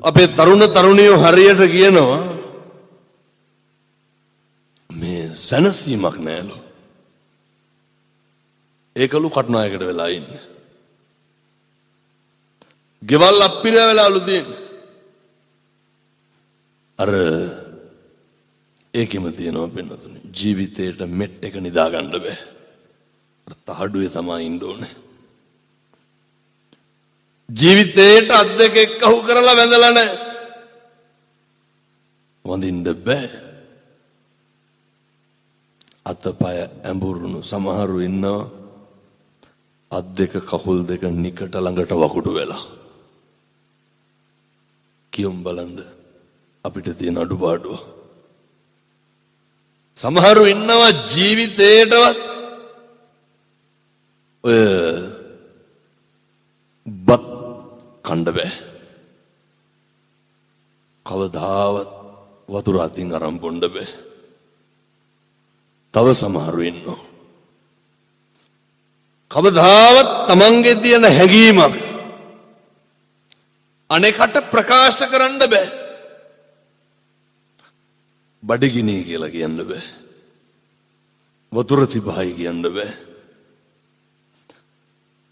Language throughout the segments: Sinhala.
අපේ තරුණ තරුණියෝ හරියට කියනවා මේ සැනසීමක් නෑලු. ඒකලු කටුනායකට වෙලා ඉන්නේ. ගෙවල් අප්පිර වෙලාලු තියෙන්නේ. අර ඒකෙම තියෙනවා පින්නතුනි, ජීවිතේට මෙට් එක නිදා ගන්න බෑ. අර තහඩුවේ තමයි ඉන්න ඕනේ. ජීවිතේට අත් දෙක එක්කහු කරලා වැඳලා නැහැ. වඳින්න බෑ. අතපය ඇඹුරුණු සමහරු ඉන්නවා, අත් දෙක කකුල් දෙක නිකට ළඟට වකුඩු වෙලා. කියුම් බලන්න අපිට තියෙන අඩුපාඩුව. සමහරු ඉන්නවා ජීවිතේටවත් ඔය බත් කණ්ඩ බෑ. කවදාවත් වතුර අතින් අරන් බොන්න බෑ. තව සමහරු ඉන්නවා, කවදාවත් තමන්ගේ තියෙන හැඟීමක් අනෙකට ප්‍රකාශ කරන්න බෑ. බඩගිනි කියලා කියන්න බෑ. වතුර තිබහයි කියන්න බෑ.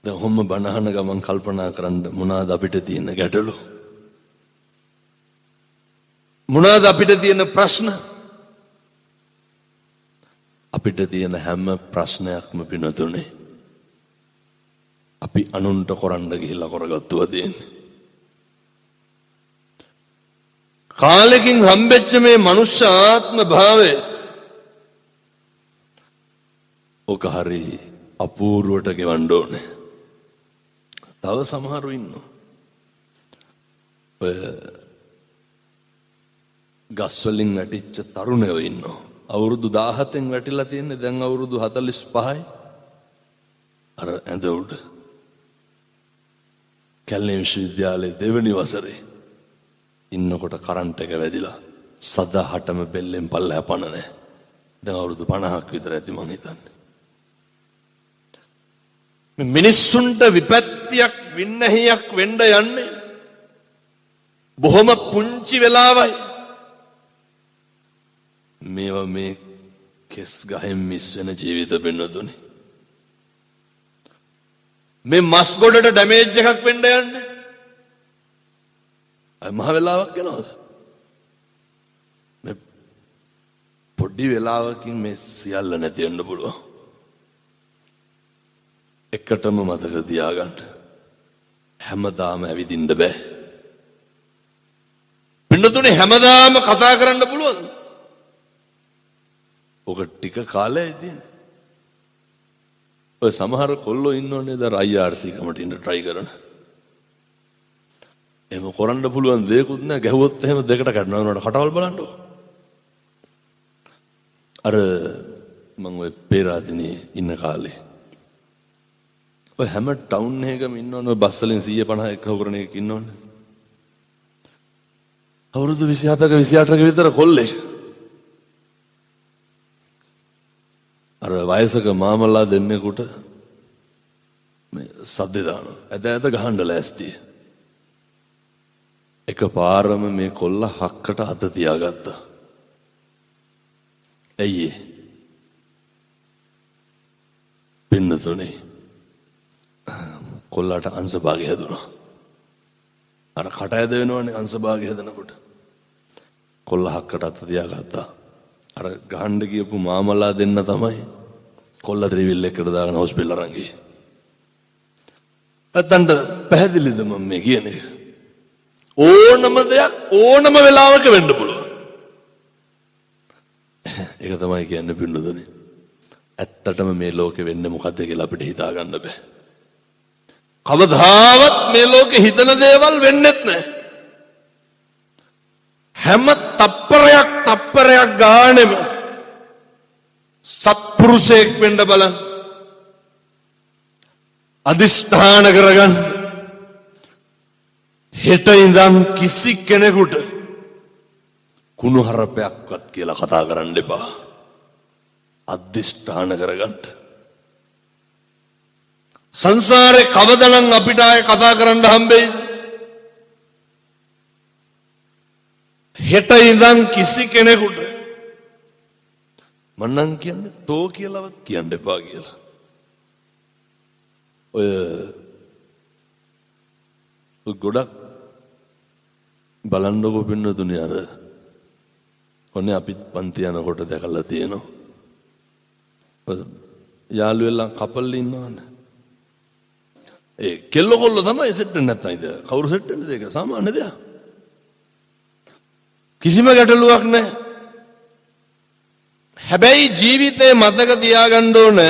දැන් ඔහොම බණ අහන ගමන් කල්පනා කරන්න, මොනවාද අපිට තියෙන ගැටලු? මොනවාද අපිට තියෙන ප්‍රශ්න? අපිට තියෙන හැම ප්‍රශ්නයක්ම පිනතුනේ අපි අනුන්ට කරන්න ගිහිල්ලා කරගත්තුවා තියෙන්නේ. කාලෙකින් හම්බෙච්ච මේ මනුෂ්‍ය ආත්ම භාවය ඔක හරි අපූර්වට ගෙවන්න ඕනේ. තව සමහරු ඉන්නවා, ඔය ගස් වලින් වැටිච්ච තරුණයෝ ඉන්නවා. අවුරුදු 17න් වැටිලා තියෙන්නේ, දැන් අවුරුදු 45යි. අර ඇඳ උඩ කැලණි විශ්වවිද්‍යාලයේ දෙවෙනි වසරේ ඉන්නකොට කරන්ට් එක වැදිලා සදහටම බෙල්ලෙන් පල්ලෙහා පණ නැහැ. දැන් අවුරුදු 50ක් විතර ඇති මං හිතන්නේ. මේ මිනිස්සුන්ට විපත්තියක් වින්නැහියක් වෙන්න යන්නේ බොහොම පුංචි වෙලාවයි. මේවා මේ කෙස් ගහෙන් මිස් වෙන ජීවිත පින්නතුනේ. මේ මස් ගොඩට ඩැමේජ් එකක් වෙන්න යන්නේ. අය මහ වෙලාවක් යනවද? මේ පොඩි වෙලාවකින් මේ සියල්ල නැති වෙන්න පුළුවන්. එකටම මතක තියාගන්න. හැමදාම ඇවිදින්න බෑ. පින්නතුනේ, හැමදාම කතා කරන්න පුළුවන්ද? ඔක ටික කාලයයි තියෙන්නේ. ඔය සමහර කොල්ලෝ ඉන්නවනේ අර IRC කමට ඉන්න try කරන. එහෙම කරන්න පුළුවන් දෙයක්වත් නෑ. ගැහුවොත් එහෙම දෙකට කඩනවා නේද, කටවල් බලන්නකෝ. අර මං ඔය පේරාදෙණියේ ඉන්න කාලේ ඔය හැම ටවුන් එකකම ඉන්නවනේ ඔය බස් වලින් 150 එකහුව කරන එකක් ඉන්නවනේ. අවුරුදු 27ක 28ක විතර කොල්ලේ. අර වයසක මාමලා දෙන්නෙකුට මේ සද්ද දානවා. ඇද ඇද ගහන්න ලෑස්තිය. එක පාරම මේ කොල්ල හක්කට අත තියාගත්තා. ඇයි ඒ? පින්නතුනේ, කොල්ලාට අංශභාගය හැදුනා. අර කට ඇද වෙනවනේ අංශභාගය හැදෙනකොට. කොල්ල හක්කට අත තියාගත්තා. අර ගහන්න කියපු මාමලා දෙන්න තමයි කොල්ල ත්‍රිවිල් එකට දාගෙන හොස්පිටල් අරන් ගියේ. නැත්තන්ට පැහැදිලිද මම මේ කියන එක? ඕනම දෙයක් ඕනම වෙලාවක වෙන්න පුළුවන්. ඒක තමයි කියන්නේ පින්නතුනේ. ඇත්තටම මේ ලෝකෙ වෙන්නේ මොකද්ද කියලා අපිට හිතා ගන්න බෑ. කවදාවත් මේ ලෝකෙ හිතන දේවල් වෙන්නෙත් නෑ. හැම තප්පරයක් තප්පරයක් ගානෙම සත්පුරුෂයෙක් වෙන්න බලන්න. අදිෂ්ඨාන කරගන්න. හෙට ඉඳන් කිසි කෙනෙකුට කුණුහරුපයක්වත් කියලා කතා කරන්න එපා. අදිෂ්ඨාන කරගන්න. සංසාරේ කවදනම් අපිට ආයේ කතා කරන්න හම්බෙයිද? හෙට ඉඳන් කිසි කෙනෙකුට මං නම් කියන්නේ තෝ කියලාවත් කියන්න එපා කියලා. ඔය ගොඩක් බලන්නකෝ පින්නතුනි, අර ඔන්නේ අපිත් පන්ති යනකොට දැකලා තියෙනවා. යාළුවෙල්ලා එල්ලන් කපල් ඉන්නවනේ. ඒ කෙල්ල කොල්ල තමයි සෙට් වෙන්නේ නැත්තම් ඉතින් කවුරු සෙට් වෙන්නේද? ඒක සාමාන්‍ය දෙයක්. කිසිම ගැටලුවක් නැහැ. හැබැයි ජීවිතේ මතක තියාගන්න ඕන,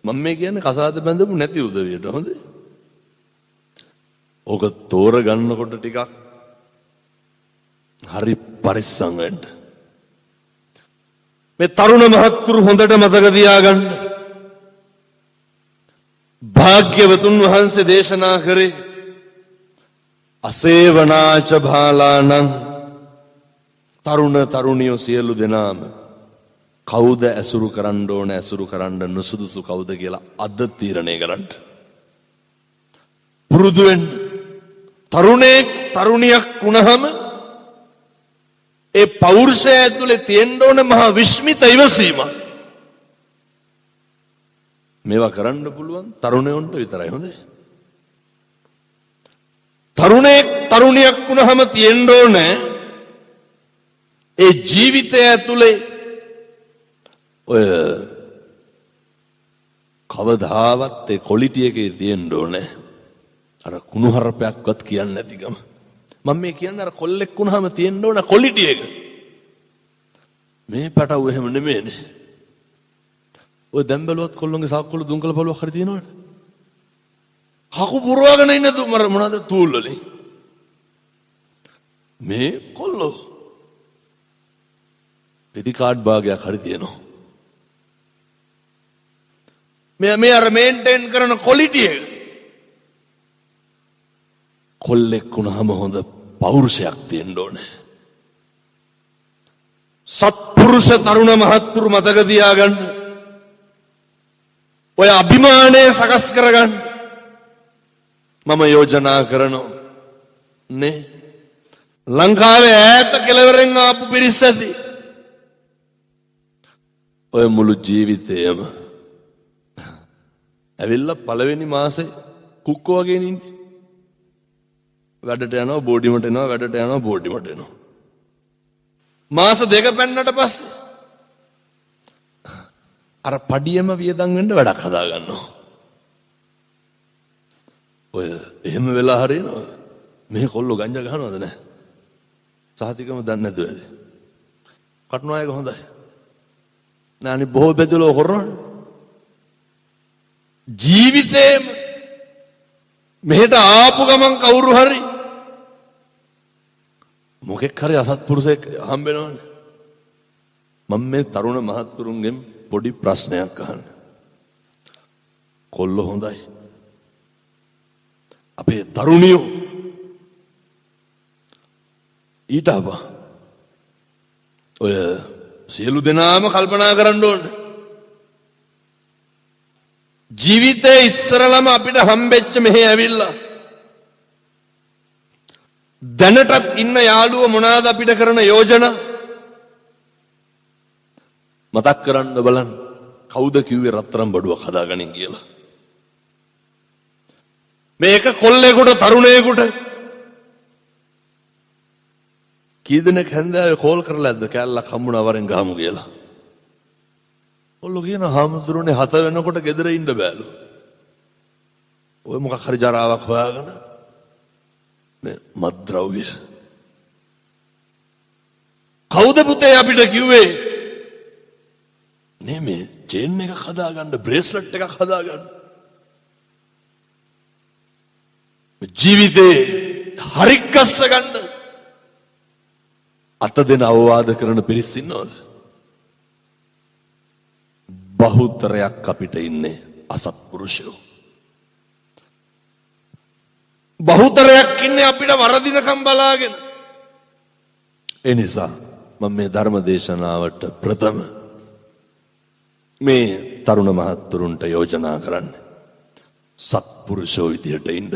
මම මේ කියන්නේ කසාද බැඳපු නැති උදවියට, හොඳේ. ඕක තෝර ගන්නකොට ටිකක් හරි පරිස්සම් වෙන්න. මේ තරුණ මහත්තුරු හොඳට මතක තියාගන්න. භාග්‍යවතුන් වහන්සේ දේශනා කරේ අසේවනාච බාලානං, තරුණ තරුණියෝ සියලු දෙනාම කවුද ඇසුරු කරන්න ඕන, ඇසුරු කරන්න නුසුදුසු කවුද කියලා අද තීරණය කරන්න. පුරුදු වෙන්න. තරුණයෙක් තරුණියක් වුණහම ඒ පෞරුෂය ඇතුලේ තියෙන්න ඕන මහා විස්මිත ඉවසීමක්. මේවා කරන්න පුළුවන් තරුණයන්ට විතරයි, හොඳේ. තරුණයෙක් තරුණියක් වුණහම තියෙන්න ඕන ඒ ජීවිතය ඇතුලේ ඔය කවදාවත් ඒ කොලිටි එකේ තියෙන්න ඕනේ අර කුණුහරුපයක්වත් කියන්නේ නැතිකම. මම මේ කියන්නේ අර කොල්ලෙක් වුණාම තියෙන්න ඕන කොලිටි එක. මේ පැටව් එහෙම නෙමෙයිනේ. ඔය දැන් බැලුවත් කොල්ලොන්ගේ සාක්කුවල දුම්කල පළුවක් හරි තියෙනවනේ. හකු පුරවගෙන ඉන්න මර මොනවද තූල් වලින්. මේ කොල්ලෝ පෙති කාඩ් භාගයක් හරි තියෙනවා. මේ මේ අර මේන්ටේන් කරන කොලිටි එක. කොල්ලෙක් වුණාම හොඳ පෞරුෂයක් තියෙන්න ඕනේ. සත්පුරුෂ තරුණ මහත්තුරු මතක තියාගන්න. ඔය අභිමානය සකස් කරගන්න. මම යෝජනා කරනවා නේ, ලංකාවේ ඈත කෙළවරෙන් ආපු පිරිස් ඇති. ඔය මුළු ජීවිතයම ඇවිල්ලා පළවෙනි මාසේ කුක්කෝ වගේ ඉන්නේ. වැඩට යනවා, බෝඩිමට එනවා, වැඩට යනවා, බෝඩිමට එනවා. මාස 2 පැන්නට පස්සේ අර පඩියම වියදම් වෙන්න වැඩක් හදා ගන්නවා. ඔය එහෙම වෙලා හරියනවද? මේ කොල්ලෝ ගංජා ගහනවද නැහැ? සහතිකම දන්නේ නැතුව ඇති. කටුනායක හොඳයි. නෑ, අනිත් බොහෝ බෙදලෝ කරනවනේ. ජීවිතේම මෙහෙට ආපු ගමන් කවුරු හරි මොකෙක් හරි අසත්පුරුෂයෙක් හම්බ වෙනවනේ. මම මේ තරුණ මහත්තුරුන්ගෙන් පොඩි ප්‍රශ්නයක් අහන්න. කොල්ලෝ හොඳයි. අපේ තරුණියෝ ඊට අපා ඔය සියලු දෙනාම කල්පනා කරන්න ඕනේ. ජීවිතේ ඉස්සරලම අපිට හම්බෙච්ච මෙහෙ ඇවිල්ලා දැනටත් ඉන්න යාළුව මොනවාද අපිට කරන යෝජනා මතක් කරන්න බලන්න. කවුද කිව්වේ රත්තරන් බඩුවක් හදාගනින් කියලා? මේක කොල්ලෙකුට තරුණයෙකුට කී දෙනෙක් හැන්දෑවේ කෝල් කරලා ඇද්ද කෑල්ලක් හම්බුණා වරෙන් ගහමු කියලා? කොල්ලෝ කියන හාමුදුරනේ 7 වෙනකොට ගෙදර ඉන්න බෑලු. ඔය මොකක් හරි ජරාවක් හොයාගෙන මේ මත්ද්‍රව්‍ය. කවුද පුතේ අපිට කිව්වේ නේ මේ චේන් එකක් හදාගන්න, බ්‍රේස්ලට් එකක් හදාගන්න, ජීවිතේ හරිගස්ස ගන්න අත දෙන අවවාද කරන පිරිස් ඉන්නවද? බහුතරයක් අපිට ඉන්නේ අසත්පුරුෂයෝ. බහුතරයක් ඉන්නේ අපිට වරදිනකම් බලාගෙන. ඒ නිසා මම මේ ධර්ම දේශනාවට ප්‍රථම මේ තරුණ මහත්තුරුන්ට යෝජනා කරන්නේ සත්පුරුෂෝ විදියට ඉන්න.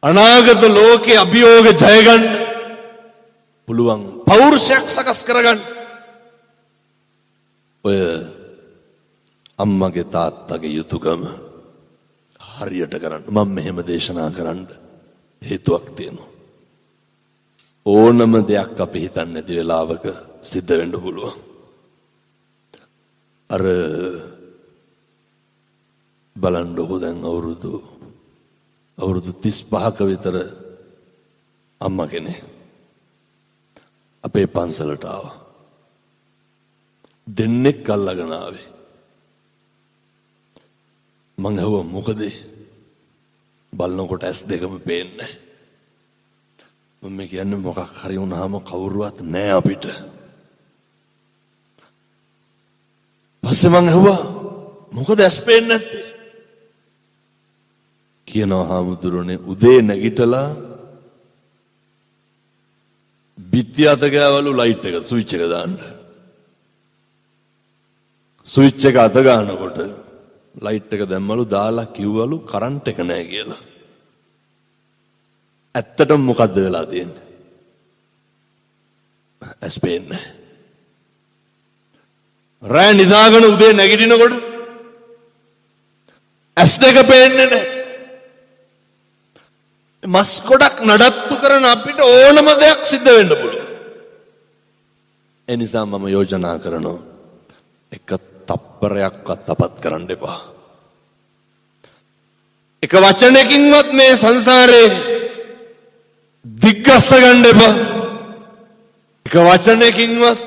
අනාගත ලෝකේ අභියෝග ජය ගන්න. පුළුවන් පෞරුෂයක් සකස් කරගන්න. ඔය අම්මගේ තාත්තගේ යුතුයකම හරියට කරන්න. මම මෙහෙම දේශනා කරන්න හේතුවක් තියෙනවා. ඕනම දෙයක් අපි හිතන්නේ නැති වෙලාවක සිද්ධ වෙන්න පුළුවන්. අර බලන්නකෝ දැන් අවුරුදු 35ක විතර අම්මා කෙනෙක් අපේ පන්සලට ආවා. දෙන්නෙක් අල්ලගෙන ආවේ. මං ඇහුවා මොකද? බලනකොට ඇස් දෙකම පේන්නේ නැහැ. මම මේ කියන්නේ මොකක් හරි වුණාම කවුරුවත් නෑ අපිට. පස්සේ මං ඇහුවා මොකද ඇස් පේන්නේ නැත්තේ? කියනවා හාමුදුරනේ උදේ නැගිටලා බිත්ති අත ගෑවලු ලයිට් එක ස්විච් එක දාන්න. ස්විච් එක අත ගන්නකොට ලයිට් එක දැම්මලු, දාලා කිව්වලු කරන්ට් එක නෑ කියලා. ඇත්තටම මොකද්ද වෙලා තියෙන්නේ? ඇස් පේන්නේ නෑ. රෑ නිදාගෙන උදේ නැගිටිනකොට ඇස් දෙක පේන්නේ නෑ. මස් ගොඩක් නඩත්තු කරන අපිට ඕනම දෙයක් සිද්ධ වෙන්න පුළුවන්. ඒ නිසා මම යෝජනා කරනවා එක තප්පරයක්වත් අපත් කරන්න එපා. එක වචනයකින්වත් මේ සංසාරේ දිග්ගස්ස ගන්න එපා. එක වචනයකින්වත්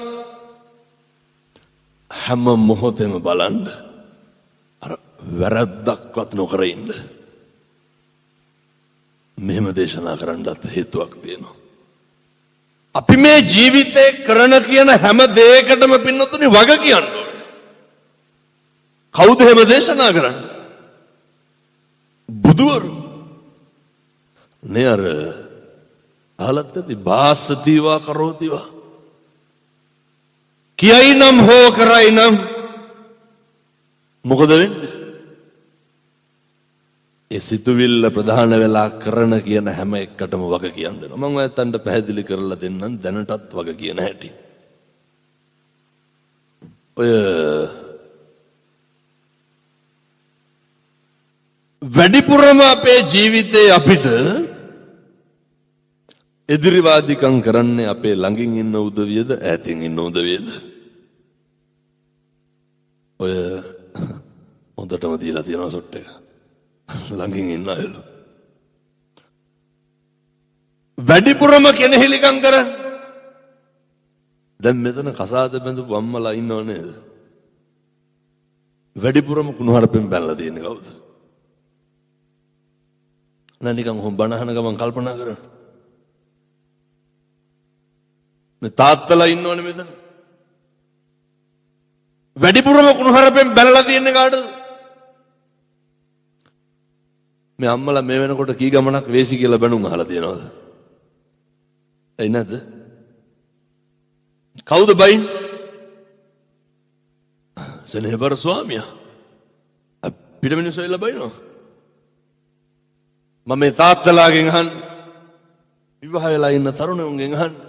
හැම මොහොතෙම බලන්න අර වැරද්දක්වත් නොකර ඉන්න. මෙහෙම දේශනා කරන්නත් හේතුවක් තියෙනවා. අපි මේ ජීවිතේ කරන කියන හැම දෙයකටම පින්නතුනි වග කියන්න ඕනේ. කවුද එහෙම දේශනා කරන්නේ? බුදුවරු. නේ අර අහලත් ඇති භාසතිවා කරෝතිවා. කියයි නම් හෝ කරයි නම් මොකද වෙන්නේ? ඒ සිතුවිල්ල ප්‍රධාන වෙලා කරන කියන හැම එකටම වග කියන්න වෙනවා. මම ඔයයන්ට පැහැදිලි කරලා දෙන්නම් දැනටත් වග කියන හැටි. ඔය වැඩිපුරම අපේ ජීවිතේ අපිට එදිරිවාදිකම් කරන්නේ අපේ ළඟින් ඉන්න උදවියද ඈතින් ඉන්න උදවියද? ඔය හොඳටම දීලා තියෙනවා සොට් එක. ළඟින් ඉන්න අයලු. වැඩිපුරම කෙනෙහිලිකම් කරන්නේ. දැන් මෙතන කසාද බැඳපු අම්මලා ඉන්නව නේද? වැඩිපුරම කුණුහරුපෙන් බැනලා තියෙන්නේ කවුද? නෑ නිකන් ඔහොම බණ අහන ගමන් කල්පනා කරන්න. මේ තාත්තලා ඉන්නවනේ මෙතන. වැඩිපුරම කුණුහරුපෙන් බැනලා තියෙන්නේ කාටද? මේ අම්මලා මේ වෙනකොට කී ගමනක් වේසි කියලා බැනුම් අහලා තියෙනවද? ඇයි නැද්ද? කවුද බයින්? සෙනෙහබර ස්වාමියා. අපිට මිනිස්සු ඇවිල්ලා බයිනවා. මම මේ තාත්තලාගෙන් අහන්නේ. විවාහ වෙලා ඉන්න තරුණයන්ගෙන් අහන්නේ.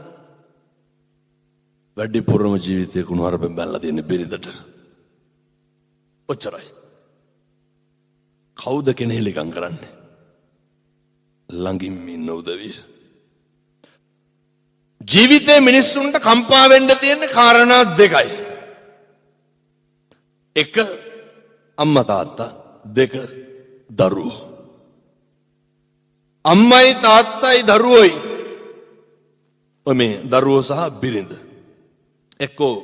වැඩිපුරම ජීවිතේ කුණුහරුපෙන් බැනලා තියෙන බිරිඳට. ඔච්චරයි. කවුද කෙනෙහිලිකම් කරන්නේ? ළඟින් ඉන්න උදවිය. ජීවිතේ මිනිස්සුන්ට කම්පා වෙන්න තියෙන කාරණා දෙකයි. එක අම්මා තාත්තා, දෙක දරුවෝ. අම්මයි තාත්තයි දරුවෝයි. ඔය මේ දරුවෝ සහ බිරිඳ. එක්කෝ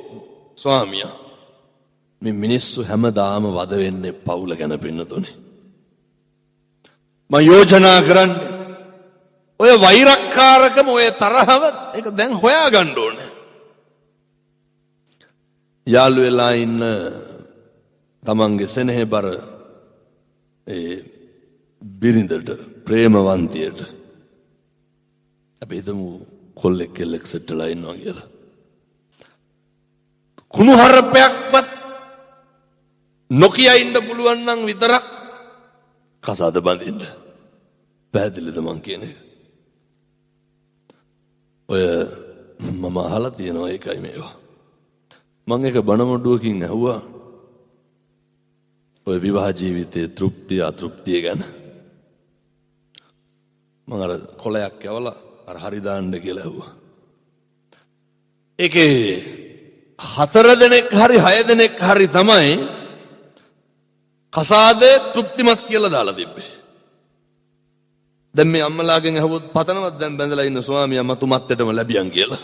ස්වාමියා. මේ මිනිස්සු හැමදාම වද වෙන්නේ පවුල ගැන පින්නතුනේ. මම යෝජනා කරන්නේ ඔය වෛරක්කාරකම ඔය තරහව ඒක දැන් හොයා ගන්න ඕනේ. යාළු වෙලා ඉන්න තමන්ගේ සෙනෙහබර ඒ බිරිඳට ප්‍රේමවන්තියට අපි හිතමු කොල්ලෙක් කෙල්ලෙක් සෙට් වෙලා ඉන්නවා කියලා. කුණුහරුපයක්වත් නොකිය ඉන්න පුළුවන් නම් විතරක් කසාද බඳින්න. පැහැදිලිද මං කියන එක? ඔය මම අහලා තියෙනවා ඒකයි මේවා. මං එක බණ මොඩුවකින් ඇහුවා ඔය විවාහ ජීවිතයේ තෘප්තිය අතෘප්තිය ගැන. මං අර කොලයක් යවලා අර හරි දාන්න කියලා ඇහුවා. ඒකේ 4 දෙනෙක් හරි 6 දෙනෙක් හරි තමයි කසාදේ තෘප්තිමත් කියලා දාලා තිබ්බේ. දැන් මේ අම්මලාගෙන් ඇහුවොත් පතනවත් දැන් බැඳලා ඉන්න ස්වාමියා මතු මත්තටම ලැබියන් කියලා.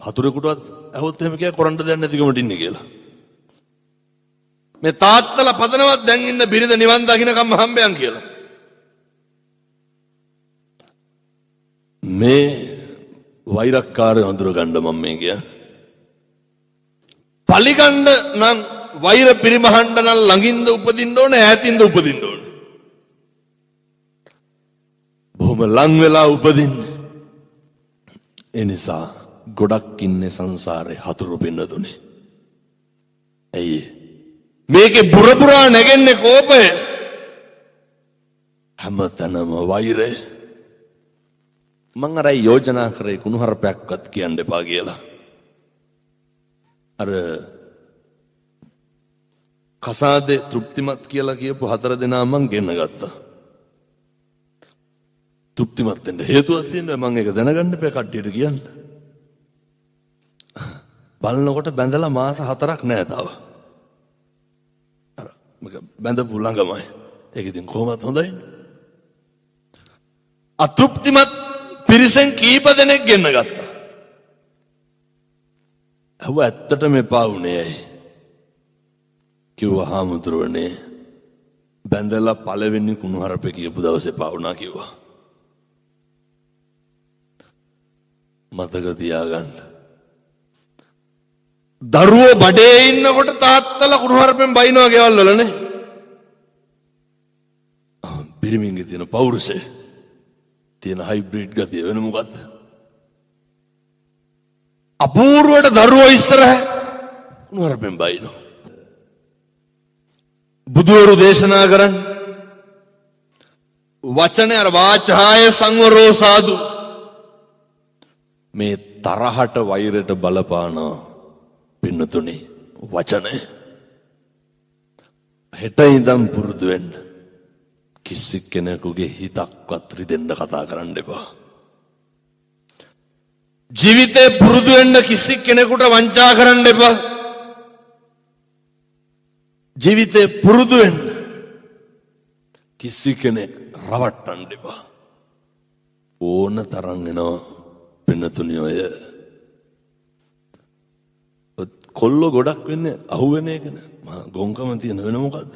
හතුරෙකුටවත් ඇහුවොත් එහෙම කිය කරන්න දෙයක් නැතිකමට ඉන්නේ කියලා. මේ තාත්තලා පතනවත් දැන් ඉන්න බිරිඳ නිවන් දකින්නකම්ම හම්බයන් කියලා. මේ වෛරක්කාරය හඳුර ගන්න මම මේ කියන්නේ. පලිගන්න නම් වෛර පිරිමහන්න නම් ළඟින්ද උපදින්න ඕනේ, ඈතින්ද උපදින්න ඕනේ. බොහොම ලං වෙලා උපදින්න. ඒ නිසා ගොඩක් ඉන්නේ සංසාරේ හතුරු පින්නතුනේ. ඇයි මේකේ බුරබුරා නැගෙන්නේ කෝපය? හැමතැනම වෛරය. මං අර යෝජනා කරේ කුණුහරුපයක්වත් කියන්න එපා කියලා. අර කසාදේ තෘප්තිමත් කියලා කියපු 4 දෙනා මං ගෙන්න ගත්තා. තෘප්තිමත් වෙන්න හේතුවක් තියෙනවා. මං ඒක දැනගන්න එපා කට්ටියට කියන්න. බලනකොට බැඳලා මාස 4ක් නෑ තව. අර මේක බැඳපු ළඟමයි. ඒක ඉතින් කොහොමත් හොඳයි. අතෘප්තිමත් පිරිසෙන් කීප දෙනෙක් ගෙන්න ගත්තා. ඇහුවා ඇත්තටම එපා වුණේ ඇයි? කිව්වා හාමුදුරුවනේ බැඳලා පළවෙනි කුණුහරුපේ කියපු දවසේ එපා වුණා කිව්වා. මතක තියාගන්න. දරුවෝ බඩේ ඉන්නකොට තාත්තලා කුණුහරුපෙන් බයිනවා ගෙවල් වලනේ. පිරිමින්ගේ තියෙන පෞරුෂය, තියෙන හයිබ්‍රිඩ් ගතිය වෙන මොකද්ද? අපූර්වට දරුවෝ ඉස්සරහ කුණුහරුපෙන් බයිනවා. බුදුවරු දේශනා කරන්නේ වචනේ අර වාචාය සංවරෝ සාදු. මේ තරහට වෛරයට බලපාන පින්නතුනි වචනය. හෙට ඉඳන් පුරුදු වෙන්න. කිසි කෙනෙකුගේ හිතක්වත් රිදෙන්න කතා කරන්න එපා. ජීවිතේ පුරුදු වෙන්න කිසි කෙනෙකුට වංචා කරන්න එපා. ජීවිතේ පුරුදු වෙන්න කිසි කෙනෙක් රවට්ටන්න එපා. ඕන තරම් එනවා පින්නතුනි ඔය කොල්ලෝ ගොඩක් වෙන්නේ අහුවෙන එකනේ. මහා ගොංකම තියෙන වෙන මොකද්ද?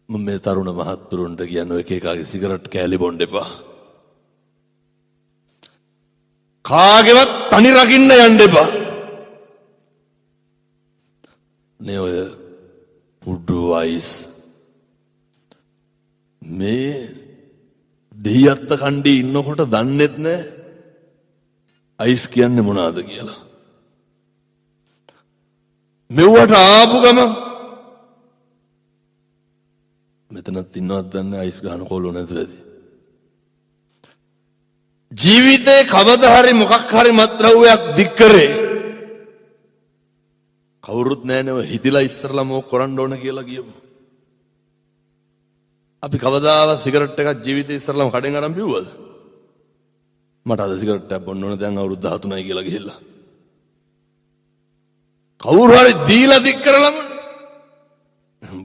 මම මේ තරුණ මහත්තුරුන්ට කියන්නේ එක එකාගේ සිගරට් කෑලි බොන්න එපා. කාගේවත් තනි රකින්න යන්න එපා. නේ ඔය පුඩු අයිස් මේ දෙහිඅත්ත කණ්ඩේ ඉන්නකොට දන්නෙත් නෑ අයිස් කියන්නේ මොනවාද කියලා. මෙව්වට ආපු ගමන් මෙතනත් ඉන්නවත් දන්නේ අයිස් ගහන කොල්ලෝ නැතුව ඇති. ජීවිතේ කවදා හරි මොකක් හරි මත්ද්‍රව්‍යයක් දික් කරේ කවුරුත් නෑනේ ඔය හිතිලා ඉස්සරලා මොක කරන්න ඕන කියලා කියමු. අපි කවදාවත් සිගරට් එකක් ජීවිතේ ඉස්සරලාම කඩෙන් අරන් බිව්වද? මට අද සිගරට් එකක් බොන්න ඕන දැන් අවුරුදු 13යි කියලා ගිහිල්ලා. කවුරු හරි දීලා දික් කරලම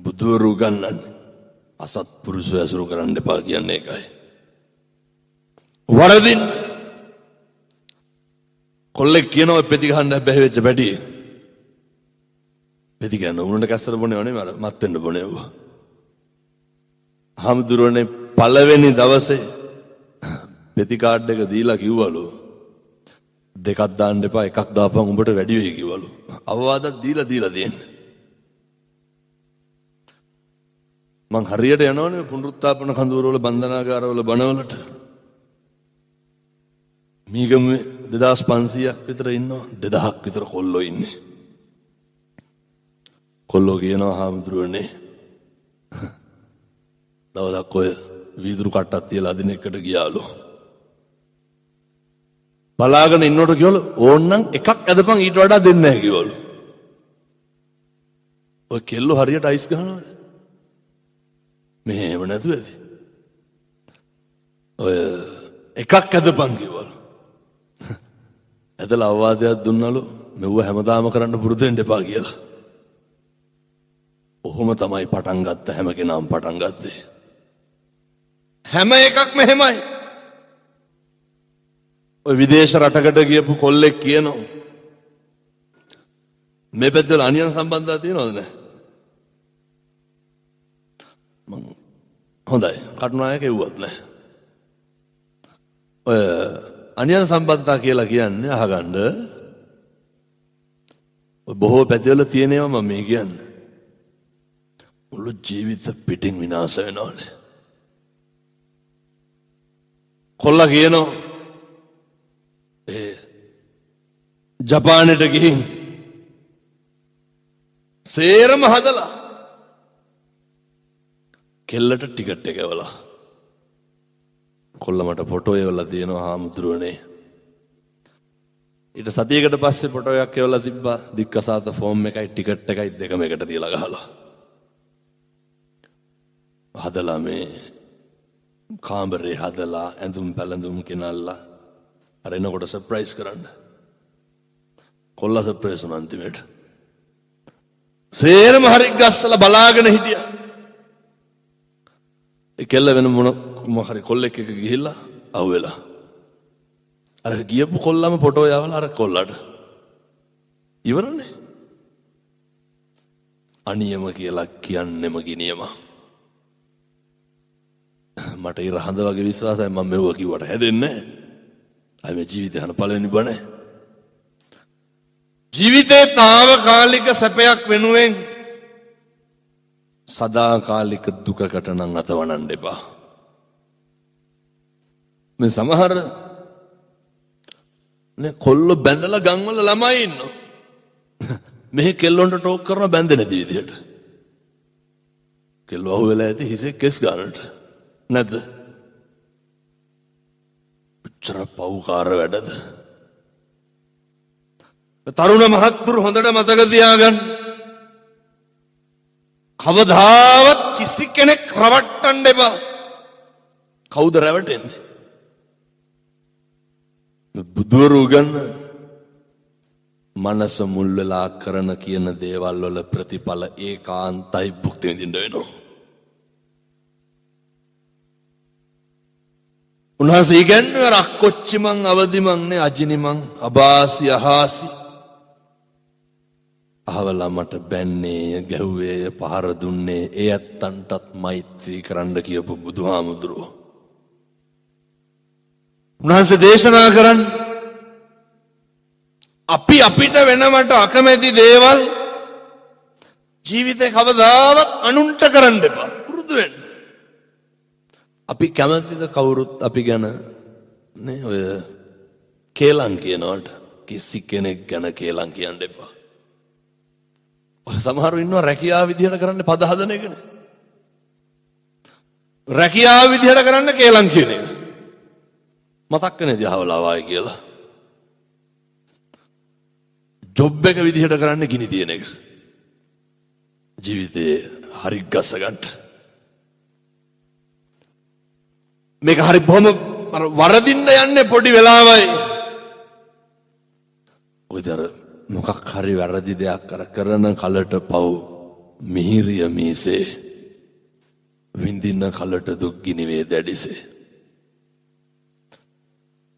බුදුවරු ගන්නන්නේ. අසත්පුරුෂය ඇසුරු කරන්න එපා කියන්නේ ඒකයි. වරදින් කොල්ලෙක් කියනවා පෙති ගහන්න බැහැ වෙච්ච පැටියෙක්. පෙති ගන්න උණුට කැස්සට බොන්නේ නෙමෙයි අර මත් වෙන්න බොනේ ඌ. හාමුදුරුවනේ පළවෙනි දවසේ පෙති කාඩ් එක දීලා කිව්වලු දෙකක් දාන්න එපා එකක් දාපන් උඹට වැඩි වෙයි කිව්වලු. අවවාදක් දීලා දීලා තියෙන්නේ. මං හරියට යනවනේ පුනරුත්ථාපන කඳවුරවල බන්ධනාගාරවල බණවලට. මීගමුවේ 2500ක් විතර ඉන්නවා 2000ක් විතර කොල්ලෝ ඉන්නේ. කොල්ලෝ කියනවා හාමුදුරුවනේ දවසක් ඔය වීදුරු කට්ටක් තියලා අදින එකට ගියාලු. බලාගෙන ඉන්නකොට කිව්වලු ඕන්නම් එකක් ඇදපන් ඊට වඩා දෙන්නේ නැහැ කිව්වලු. ඔය කෙල්ලෝ හරියට අයිස් ගහනවනේ. මෙහෙම නැතුව ඇති. ඔය එකක් ඇදපන් කිව්වලු. ඇදලා අවවාදයක් දුන්නලු මෙව්ව හැමදාම කරන්න පුරුදු වෙන්න එපා කියලා. ඔහොම තමයි පටන් ගත්ත හැම කෙනාම පටන් ගත්තේ. හැම එකක්ම එහෙමයි. ඔය විදේශ රටකට ගියපු කොල්ලෙක් කියනවා මේ පැත්තවල අනියන් සම්බන්ධතා තියෙනවද නැහැ? මං හොඳයි කටුනායක එව්වත් නැහැ. ඔය අනියන් සම්බන්ධතා කියලා කියන්නේ අහගන්න ඔය බොහෝ පැතිවල තියෙන ඒවා මම මේ කියන්නේ. මුළු ජීවිත පිටින් විනාශ වෙනවනේ. කොල්ලා කියනවා ඒ ජපානයට ගිහින් සේරම හදලා කෙල්ලට ටිකට් එක එවලා කොල්ල මට ෆොටෝ එවලා තියෙනවා හාමුදුරුවනේ. ඊට සතියකට පස්සේ ෆොටෝ එකක් එවලා තිබ්බා දික්කසාත ෆෝම් එකයි ටිකට් එකයි දෙකම එකට තියලා ගහලා. හදලා මේ කාමරේ හදලා ඇඳුම් පැළඳුම් ගෙනල්ලා අර එනකොට සර්ප්‍රයිස් කරන්න. කොල්ලා සර්ප්‍රයිස් වුණා අන්තිමට. සේරම හරි ගස්සලා බලාගෙන හිටියා. ඒ කෙල්ල වෙන මොන මොකක් හරි කොල්ලෙක් එක්ක ගිහිල්ලා අහුවෙලා. අර ගියපු කොල්ලම ෆොටෝ යවලා අර කොල්ලට. ඉවරනේ. අනියම කියලා කියන්නෙම ගිනියම. මට ඉර හඳ වගේ විශ්වාසයි මම මෙව්ව කිව්වට හැදෙන්නේ නැහැ. අය මේ ජීවිතේ අහන පළවෙනි බණ. ජීවිතේ තාවකාලික සැපයක් වෙනුවෙන් සදාකාලික දුකකට නම් අතවනන්න එපා. මේ සමහර නේ කොල්ලෝ බැඳලා ගම්වල ළමයි ඉන්නවා. මෙහි කෙල්ලොන්ට ටෝක් කරන බැඳෙ නැති විදිහට. කෙල්ලෝ අහුවෙලා ඇති හිසේ කෙස් ගන්නට. නැද්ද? උච්චර පව්කාර වැඩද? තරුණ මහත්තුරු හොඳට මතක තියාගන්න. කවදාවත් කිසි කෙනෙක් රවට්ටන්න එපා. කවුද රැවටෙන්නේ? බුදුවරු උගන්වන මනස මුල් වෙලා කරන කියන දේවල් වල ප්‍රතිඵල ඒකාන්තයි භුක්ති විඳින්න වෙනවා. උන්වහන්සේ ඉගැන්වුවේ අර අක්කොච්චි මං අවදි මං නේ අජිනි මං අබාසි අහාසි අහවලා මට බැන්නේය ගැහුවේය පහර දුන්නේ ඒ ඇත්තන්ටත් මෛත්‍රී කරන්න කියපු බුදුහාමුදුරුවෝ. උන්වහන්සේ දේශනා කරන්නේ අපි අපිට වෙනවට අකමැති දේවල් ජීවිතේ කවදාවත් අනුන්ට කරන්න එපා. පුරුදු වෙන්න. අපි කැමතිද කවුරුත් අපි ගැන නේ ඔය කේලම් කියනවට? කිසි කෙනෙක් ගැන කේලම් කියන්න එපා. ඔය සමහරු ඉන්නවා රැකියාව විදිහට කරන්නේ පද හදන එකනේ. රැකියාව විදිහට කරන්න කේලම් කියන එක. මතක් වෙන්නේ දිහාවලා වායි කියලා. ජොබ් එක විදිහට කරන්නේ ගිනි තියෙන එක. ජීවිතේ හරි ගස්ස ගන්නට. මේක හරි බොහොම අර වරදින්න යන්නේ පොඩි වෙලාවයි. ඔය අර මොකක් හරි වැරදි දෙයක් අර කරන කලට පව් මිහිරිය මීසේ විඳින කලට දුක් ගිනි වේ දැඩිසේ.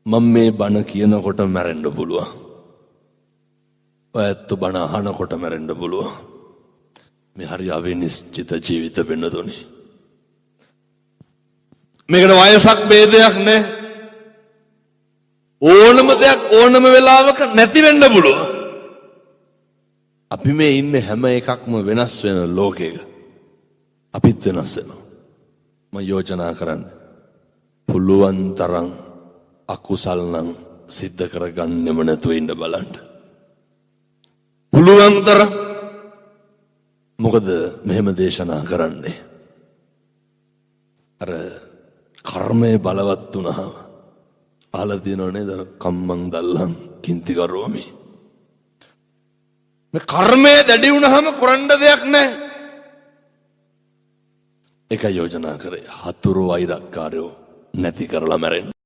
මම මේ බණ කියනකොට මැරෙන්න පුළුවන්. ඔය ඇත්ත බණ අහනකොට මැරෙන්න පුළුවන්. මේ හරි අවිනිශ්චිත ජීවිත වෙනතුනි. මේකට වයසක් ભેදයක් නෑ. ඕනම දෙයක් ඕනම වෙලාවක නැති වෙන්න පුළුවන්. අපි මේ ඉන්නේ හැම එකක්ම වෙනස් වෙන ලෝකයක. අපිත් වෙනස් වෙනවා. මම යෝජනා කරන්නේ පුළුවන් තරම් අකුසල් නම් සිද්ධ කරගන්නෙම නැතුව ඉන්න බලන්න. පුළුවන් තරම්. මොකද මෙහෙම දේශනා කරන්නේ? අර කර්මය බලවත් වුණාම අහලා තියෙනව නේද? අර කම්මං දල්ලං කින්ති කරෝමි. මේ කර්මය දැඩි වුණාම කරන්න දෙයක් නැහැ. ඒකයි යෝජනා කරේ. හතුරු වෛරක්කාරයෝ නැති කරලා මැරෙන්න.